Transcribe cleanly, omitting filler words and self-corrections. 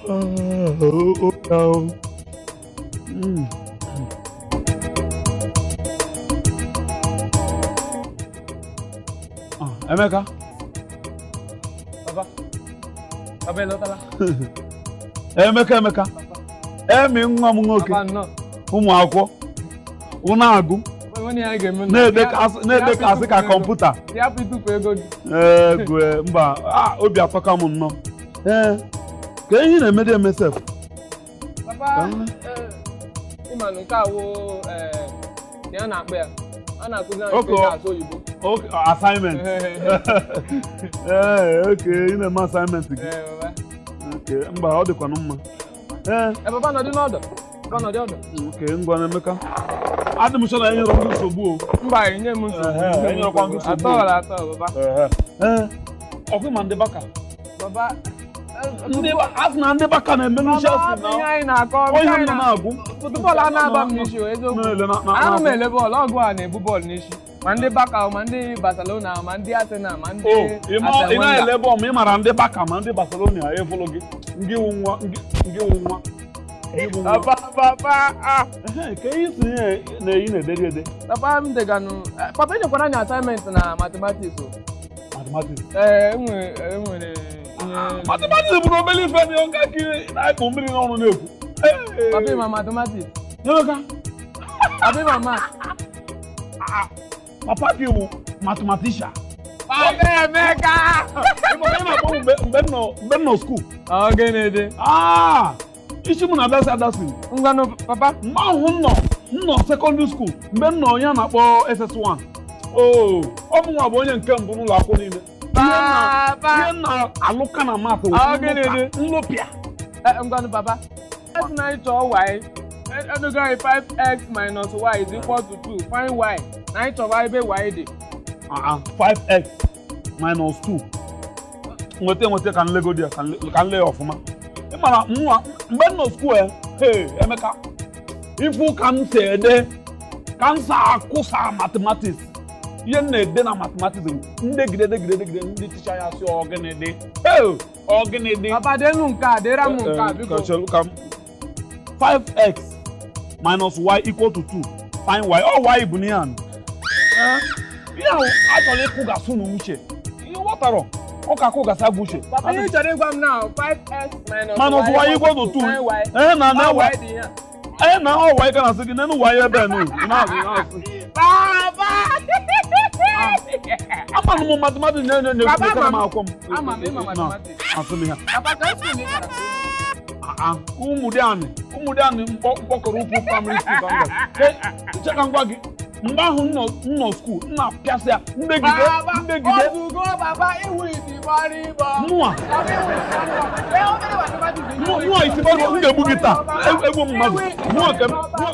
Oh, mm. Ah, Emeka. Papa. Papa, ị lọtala? Emeka, Emeka. Emi nwa m nwoke. Papa, nnọọ. Ụmụ akwụkwọ. Ụnụ agụ. Papa, enweghị ihe anyị ga-eme nnọọ. Na-edekasị ka kọmputa. Ya hapụ ịtụfu ego gị. Ee, gwe mba, ah, obi atọka m nnọọ. Ee, ka ihe na-emedi eme sef. Papa, Ka m- ịma na nke a wụ ka ya na-akpọ ya. A na-akụzi anyị Okay. ka esi asụ oyibo. Okay, assignment. Ee, okay, ị na-eme assignment gị. Ee, papa. Okay, mba, ọ dịkwanụ mma. Ee, Ee, papa, nọdị n'ọdụ. Papa, nọdị ọdụ. okay, ngwa na Emeka. Adị m sure na enyere m gị nsogbu o. Mba, enye m nsogbu. Ehe, enyerekwa m gị nsogbu. Atọ atọ, papa. Ee, ọkwa ma ndị baka. Papa, Ndị asị na ndị baka na-eme Papa, Chelsea hapụ ihe na anyị na-akọ. onye Nke m anyị nọ na- na-agụ. Bọọlụ a na-aba m n'isi o, eziokwu. Na-ele na- Ana m na- ele bọọlụ, ọgụ a na-ebu bọọlụ n'isi. Ma ndị Barca, ma ndị Barcelona, ma ndị Arsenal, ma ndị O, ị Arsene Wenger. na-ele bọọlụ ma ị mara ndị baka ma ndị Barcelona ịfụlụ gị. Ngị wụ nwa, ngị wụ nwa. Ngị wụ nwa. Papa, papa, ah. Ehe, ka ihe si ihe na-eyi na-ederi ede. Papa m deganụ. Papa, enyekwara anyị assignment na mathematics o. Mathematics. Ee, enwere ihe. Mathematics bụ na obere ife dị nke ka ị na-ekpu mmiri n'ọnụ na-ekwu. Ee. Papa, ị ma mathematics? Emeka, Papa, ị ma math? papa gị wụ mathematician. Papa Emeka! Ị ma onye na-akpọ m mgbe m nọ school. Ọ gịnị dị? Ah! Isi m na-adasị adasị. Ngwanụ, papa. Mgbe ahụ m nọ secondary school, mgbe m nọ ya na-akpọ SS1. Oo, ọ mụnwa bụ onye nke mbụ n'ụlọ akwụkwọ niile. Papa! Ihe m na-alụka na math wụ Ọ gịnị dị? nlụpịa. Ngwanụ, papa. A sị na anyị chọọ y. Edogo anyị 5x minus y is equal to 2. Find y. Na anyị chọwa ebe y dị. Ah, ah, 5x minus 2. Nweta ka nlego dị ya, ka nle ya ọfụma. Ị mara mụnwa mgbe m nọ school e, hey, Emeka, ifu ka m si ede, ka m si akụsa mathematics. Ihe m na-ede na mathematics bụ ndegide degide degide ndị ticha ya sị ọ gịnị dị? Hey, ọ gịnị dị? Papa, denu nke a, dera m nke a, biko. Ka chelụ ka m 5x minus y equal to 2. Find y. Ọ y bụ n'ihe a. Ihe ahụ achọrọ ịkụgasị unu uche. Ihe ghọtara ọ ka akụgasị agụ uche. Papa, ihe ị chọrọ ịgwa m now, 5x minus Minus y equal to 2. Find y. Ee, na na Ọ y. y dị ihe a. Ee, na ọ y ka na-asị gị nenu y ebe nu. Ị na-asị ị na-asị. Papa! Amanụ m mathematics na-enye nye Papa, nye ama m m. akwụkwọ m. Ama m, ịma mathematics. Asị m ihe. Papa, ka school ị gara? Ah, ụmụdị anị mkpọkọrọ ukwu primary school ka m gara. Che ka m gwa gị, mgbe ahụ m nọ school, m na-apịasị ya ndegide Papa, ndegide ozugo, papa, iwu isi gbara ịbọ. mụnwa Papa, iwu isi gbara ịbọ. Ee, obere mathematics mụnwa isi gbara m ga-egbu gị taa. Egbu m mmadụ. Mụnwa ka m mụnwa